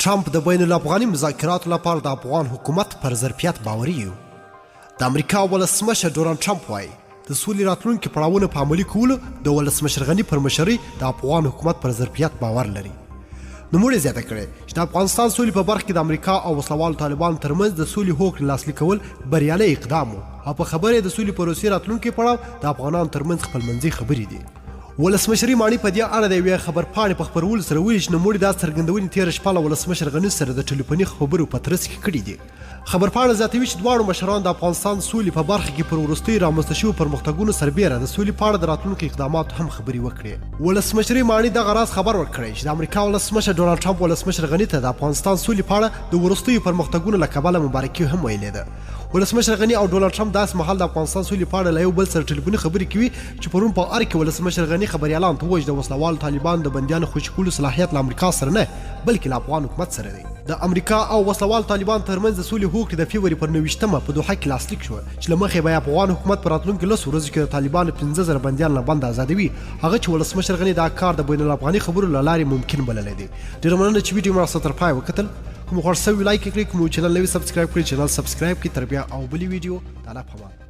ټرمپ د بین الافغاني مذاکراتو لپاره د افغان حکومت پر ظرفیت باوري یو. د امریکا ولسمشر ډونالډ ټرمپ وايي، د سولې راتلونکي پړاوونه په عملي کولو د ولسمشر غني پر مشرۍ د افغان حکومت پر ظرفیت باور لري. نوموړي زیاته کړې چې د افغانستان سولې په برخه کې د امریکا او وسلهوالو طالبانو ترمنځ د سولې هوکړې لاسلیکول بریالی اقدام و او په خبره یې د سولې پروسې راتلونکی پړاو د افغانانو ترمنځ خپلمنځي خبرې دي. ولسمشرۍ ماڼۍ په دې اړه د یوې خبرپاڼې په خپرولو سره ویلي چې نوموړي دا څرګندونې تېره شپه له ولسمشر غني سره د ټلیفوني خبرو په ترڅ کې کړې دي. خبرپاڼه زیاتوي چې دواړو مشرانو د افغانستان سولې په برخه کې پر وروستیو رامنځته شویو پرمختګونو سربېره د سولې په اړه د راتلونکو اقداماتو هم خبرې وکړې. ولسمشرۍ ماڼۍ دغه راز خبر ورکړی چې د امریکا ولسمشر ډونالډ ټرمپ ولسمشر غني ته د افغانستان سولې په اړه د وروستیو پرمختګونو له کبله مبارکي هم ویلې ده. ولسمشر غني او ډونالډ ټرمپ داسې مهال د افغانستان سولې په اړه له یو بل سره ټلیفوني خبرې کوي چې پرون په ارګ کې ولسمشر غني خبریالانو ته وویل چې د وسله والو طالبانو د بندیانو خوشي کولو صلاحیت له امریکا سره نه بلکې له افغان حکومت سره دی. د امریکا او وسله والو طالبانو ترمنځ د سولې هوکړې د فبروري پر 29 مه په دوحه کې لاسلیک شوه چې له مخې به یې افغان حکومت په راتلونکو 10 ورځو کې د طالبانو 5000 بندیان له بنده ازادوي، هغه چې ولسمشر غني دا کار د بین الافغاني خبرو له لارې ممکن بللی دی. ډېره مننه چې ویډیو مو راسره تر پایه وکتل. که مو خوښ شوی لایک یې کړئ، که مو چینل نه وي سبسکرایب کړی چینل سبسکرایب کړئ. تر بیا او بلې ویډیو د الله په امان.